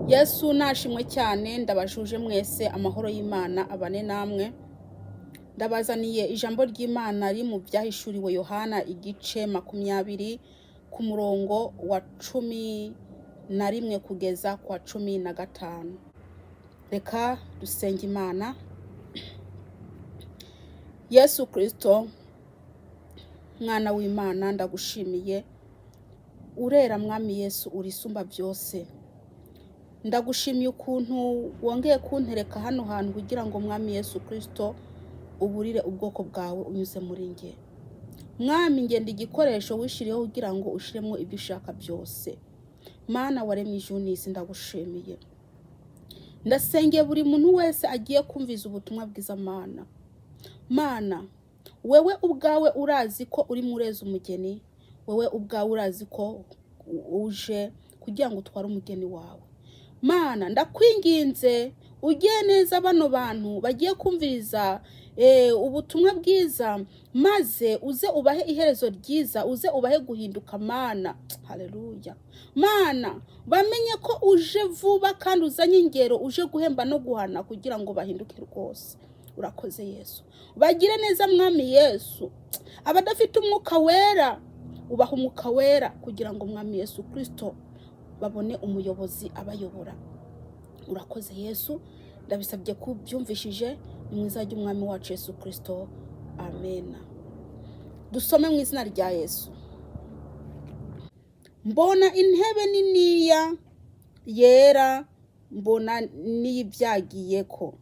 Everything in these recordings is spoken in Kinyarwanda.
Yesu nashimwe cyane. Ndabashuje mwese, amahoro y'Imana abane namwe. Ndabazaniye ijambo ry'Imana riri mu Byahishuriwe Yohana, igice 20, ku murongo wa 11 kugeza ku wa 15. Reka dusenge Imana. Yesu Kirisito, mwana w'Imana, ndagushimiye. Urera, Mwami Yesu, uri isumba byose. Ndagushimiye ukuntu wongeye kuntereka hano hantu kugira ngo, Mwami Yesu Kirisito, uburire ubwoko bwawe unyuze muri nge. Mwami, ngenda igikoresho wishyiriyeho kugira ngo ushyiremo ibyo ushaka byose. Mana waremye ijuru n'isi, ndagushimiye. Ndasengeye buri muntu wese agiye kumviza ubutumwa bwiza. Mana, Mana, wewe ubwawe urazi ko urimo ureza umugeni. Wewe ubwawe urazi ko uje kugira ngo utware umugeni wawe. Mana, ndakwinginze, ugiye neza bano bantu bagiye kumviriza ubutumwa bwiza, maze uze ubahe iherezo ryiza, uze ubahe guhinduka. Mana, haleluya. Mana, bamenye ko uje vuba kandi uzanye ingero, uje guhemba no guhana kugira ngo bahinduke rwose. Urakoze Yesu, bagire neza. Mwami Yesu, abadafite Umwuka Wera, ubaha Umwuka Wera kugira ngo, Mwami Yesu Kirisito, babone umuyobozi abayobora. Urakoze Yesu, ndabisabye ko ubyumvishije. Ni mu izina ry'Umwami wacu Yesu Kirisito, amena. Dusome mu izina rya Yesu. Mbona intebe niniya yera, mbona n'iyibyagiyeko.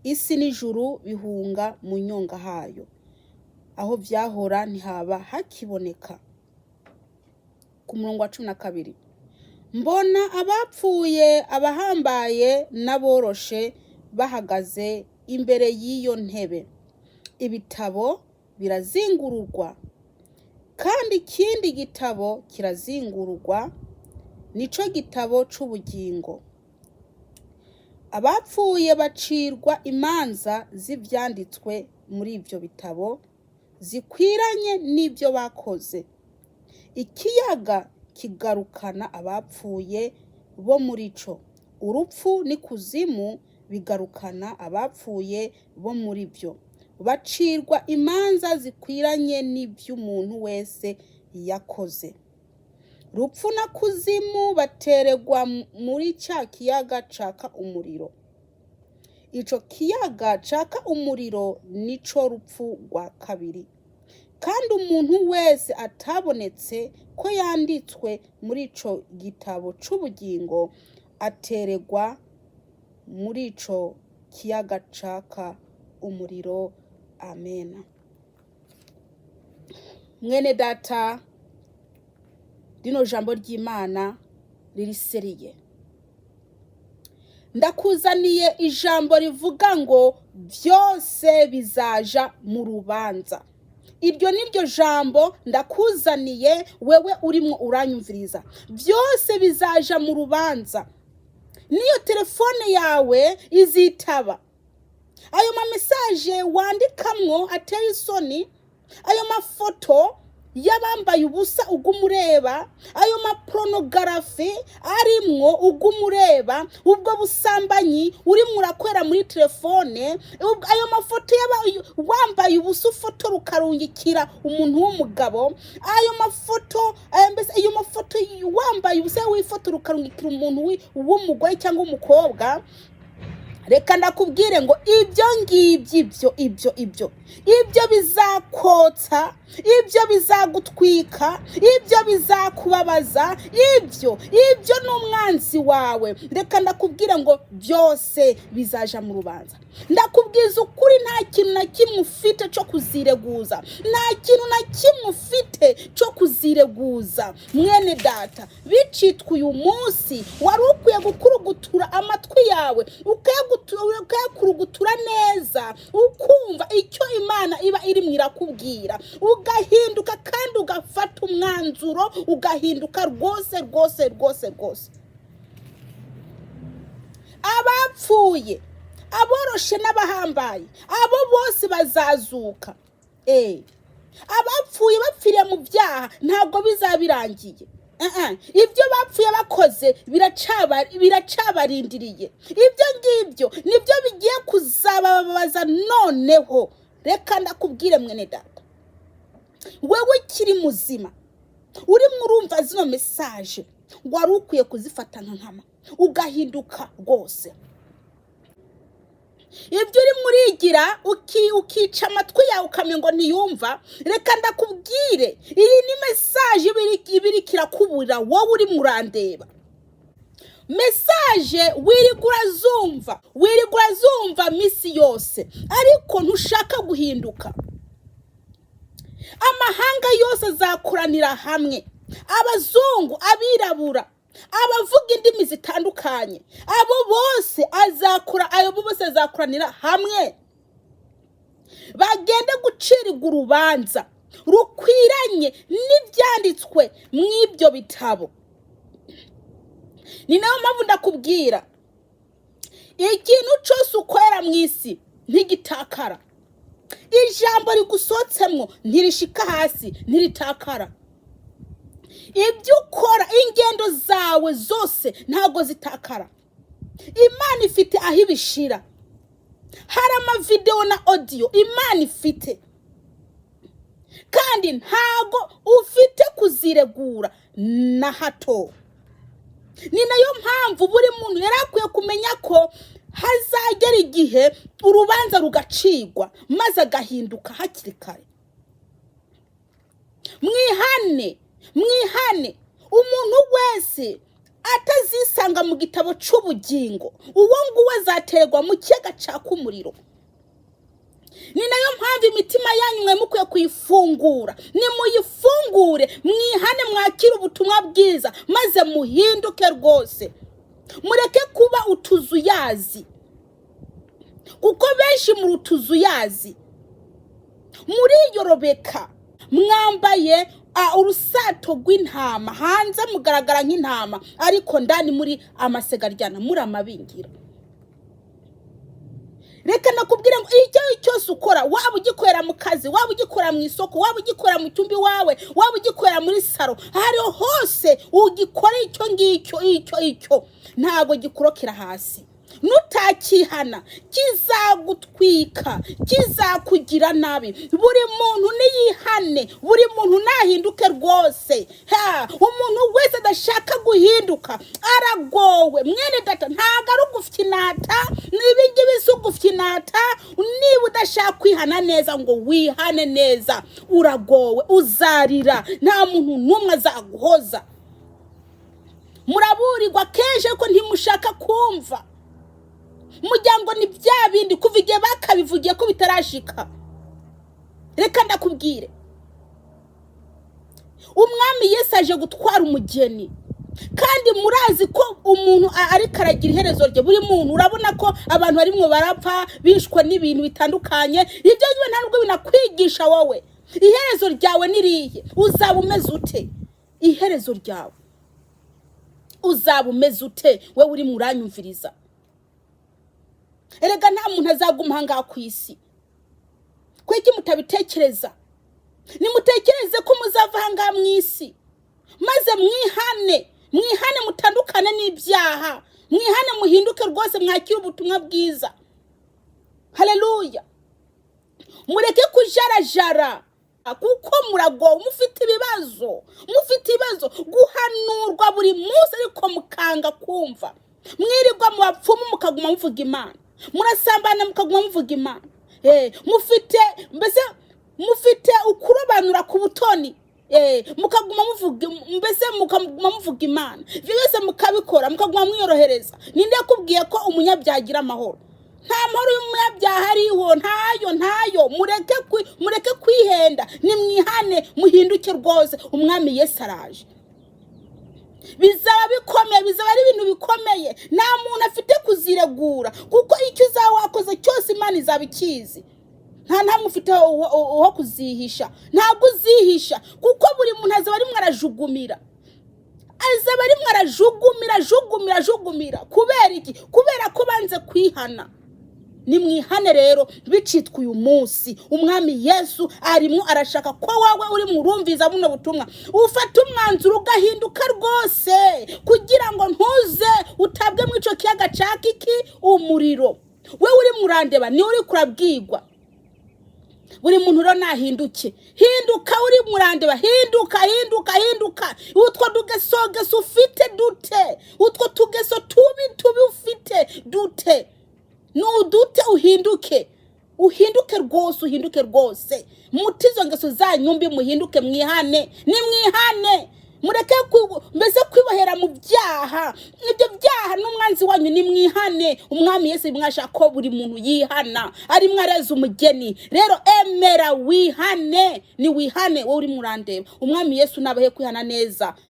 Isi n'ijuru bihunga mu nyonga hayo, aho byahora ntihaba hakiboneka. Ku murongo wa 12: mbona abapfuye, abahambaye n'aboroshe, bahagaze imbere y'iyo ntebe. Ibitabo birazingururwa, kandi ikindi gitabo kirazingururwa, nico gitabo c'ubugingo. Abapfuye bacirwa imanza z'ivyanditswe muri ivyo bitabo zikwiranye n'ibyo bakoze. Ikiyaga kigarukana abapfuye bo muri co, urupfu n'ikuzimu bigarukana abapfuye bo muri byo, bacirwa imanza zikwiranye n'ivy'umuntu wese yakoze. Rupfu na Kuzimu bateregwa muri ca kiyaga caka umuriro. Ico kiyaga caka umuriro nico rupfu rwa kabiri. Kandi umuntu wese atabonetse ko yanditswe muri ico gitabo c'ubugingo ateregwa muri ico kiyaga caka umuriro. Amena. Mwene data, rino jambo ry'Imana riri sérieux. Ndakuzaniye ijambo rivuga ngo byose bizaja mu rubanza. Iryo ni ryo jambo ndakuzaniye wewe urimo uranyumviriza. Byose bizaja mu rubanza. Niyo telefone yawe izitaba, ayo ma message wandikamwo ateye isoni, ayo mafoto y'abambaye ubusa uguma ureba, ayo ma pornography arimwo uguma ureba, ubwo busambanyi urimo urakorera muri telefone, ayo mafoto y'aba wambaye ubusa ufotora ukarungikira umuntu w'umugabo, ayo mafoto mbese ayo mafoto wambaye ubusa wifotora ukarungikira umuntu w'umugore cyangwa umukobwa, reka ndakubwire ngo ibyo ngibyo, ibyo bizakotsa, ibyo bizagutwika, ibyo bizakubabaza. Ibyo ni umwanzi wawe. Reka ndakubwire ngo byose bizaja mu rubanza. Ndakubwiza ukuri, nta kintu na kimwe ufite cyo kuzireguza, nta kintu na kimwe ufite cyo kuzireguza. Mwene data, bicitwa uyu munsi wari ukwiye gukurugutura amatwi yawe, ukayakurugutura neza, ukumva icyo Imana iba irimo irakubwira, ugahinduka kandi ugafata umwanzuro, ugahinduka rwose rwose rwose rwose. Abapfuye, aboroshe n'abahambaye, abo bose bazazuka. Abapfuye bapfiriye mu byaha, ntabwo bizaba birangiye. Ibyo bapfuye bakoze biracabarindiriye. Ibyo ngibyo nibyo bigiye kuzababaza. Noneho reka ndakubwire, mwene data, wewe ukiri muzima, urimo urumva zino message, wari ukwiye kuzifata nka nkama, ugahinduka rwose. Ibyo urimo urigira, ukica amatwi yawe, ukamenya ngo ntiyumva. Reka ndakubwire, iyi ni message iba iriko irakubura wowe urimo urandeba. Message wirirwa urazumva, wirirwa urazumva minsi yose, ariko ntushaka guhinduka. Amahanga yose azakoranira hamwe, abazungu, abirabura, abavuga indimi zitandukanye, abo bose azakora, abo bose azakoranira hamwe, bagende gucirirwa urubanza rukwiranye n'ibyanditswe mu ibyo bitabo. Ni nayo mpamvu ndakubwira, ikintu cyose ukorera mu isi ntigitakara. Ijambo rigusohotsemo ntirishika hasi, ntiritakara. Ibyo ukora, ingendo zawe zose ntabwo zitakara. Imana ifite aho ibishira. Hari amavidewo na audio Imana ifite, kandi ntabwo ufite kuziregura na hato. Ni nayo mpamvu buri muntu yari akwiye kumenya ko hazagera igihe urubanza rugacigwa, maze agahinduka hakiri kare. Mwihane, mwihane. Umuntu wese atazisanga mu gitabo cy'ubugingo, uwo nguwo azaterwa mu kiyaga caka umuriro. Ni nayo mpamvu imitima yanyu mwe mukwiye kuyifungura. Nimuyifungure, mwihane, mwakire ubutumwa bwiza, maze muhinduke rwose. Mureke kuba utuzuyazi, kuko benshi muri utuzuyazi, muriyorobeka, mwambaye urusato rw'intama. Hanze mugaragara nk'intama, ariko ndani muri amasegaryana, muri amabingira. Reka nakubwira ngo icyo cyose ukora, waba ugikorera mu kazi, waba ugikorera mu isoko, waba ugikorera mu cyumba iwawe, waba ugikorera muri salon, aho ariho hose ugikora, icyo ngicyo, icyo ntabwo gikurokera hasi. Nutakihana kizagutwika, kizakugira nabi. Buri muntu niyihane, buri muntu nahinduke rwose. Ha, umuntu wese adashaka guhinduka aragowe. Mwene data, ntabwo ari ugufyinata, ibi ngibi si ugufyinata. Niba udashaka kwihana neza ngo wihane neza, uragowe, uzarira, nta muntu n'umwe azaguhoza. Muraburirwa kenshi ariko ntimushaka kumva. Muryango ni bya bindi kuva igihe bakabivugiye ko bitarashika. Reka ndakubwire, Umwami Yesu aje gutwara umugeni, kandi murazi ko umuntu ariko aragira iherezo rye. Buri muntu, urabona ko abantu barimwo barapfa, bishwe n'ibintu bitandukanye. Ibyo ngibyo nta nubwo binakwigisha wowe. Iherezo ryawe ni rihe? Uzaba umeze ute? Iherezo ryawe uzaba umeze ute, wowe uri muranyumviriza? Erega nta muntu azaguma aha ngaha ku isi. Kuki mutabitekereza? Nimutekereze ko muzava aha ngaha mu isi, maze mwihane, mwihane, mutandukane n'ibyaha, mwihane, muhinduke rwose, mwakire ubutumwa bwiza. Haleluya! Mureke kujarajara, kuko muragowe, mufite ibibazo, mufite ibibazo. Guhanurwa buri munsi ariko mukanga kumva. Mwirirwa mu bapfumu, mukaguma muvuga Imana. Murasambana, mukaguma muvuga Imana. Mufite, mbese mufite ukurobanura ku butoni, mukaguma muvuga, mbese mukaguma muvuga Imana. Ibyo byose mukabikora, mukaguma mwiyorohereza. Ninde yakubwiye ko umunyabyaha agira amahoro? Nta mahoro y'umunyabyaha ariho, ntayo, ntayo. Mureke kwihenda, nimwihane, muhinduke rwose. Umwami Yesu araje. Bizaba bikomeye, bizaba ari ibintu bikomeye. Nta muntu afite kuziregura, kuko icyo uzaba wakoze cyose Imana izaba ikizi. Nta ntamwe ufite ho kuzihisha, ntabwo uzihisha, kuko buri muntu azaba arimo arajugumira, azaba arimo arajugumira, ajugumira, ajugumira. Kubera iki? Kubera ko banze kwihana. Nimwihane rero bicitwa uyu munsi. Umwami Yesu arimo arashaka ko wowe uri murumviza buno butumwa ufata umwanzuro ugahinduka rwose, kugira ngo ntuze utabwe muri icyo kiyaga cya kiki umuriro. Wowe uri murandeba, niwe uri kurabwirwa. Buri muntu rero nahinduke. Hinduka, uri murandeba, hinduka, hinduka, hinduka. Utwo tugesogeso ufite dute, utwo tugeso tubi tubi ufite dute, nudute, uhinduke, uhinduke rwose, uhinduke rwose. Muti izo ngeso zanyu mbi, muhinduke, mwihane, nimwihane, mureke mbese kwibohera mu byaha. Ibyo byaha n'umwanzi wanyu. Nimwihane. Umwami Yesu mwashaka ko buri muntu yihana, arimo areza umugeni. Rero emera wihane, ni wihane wowe urimo urandeba. Umwami Yesu nabahe kwihana neza.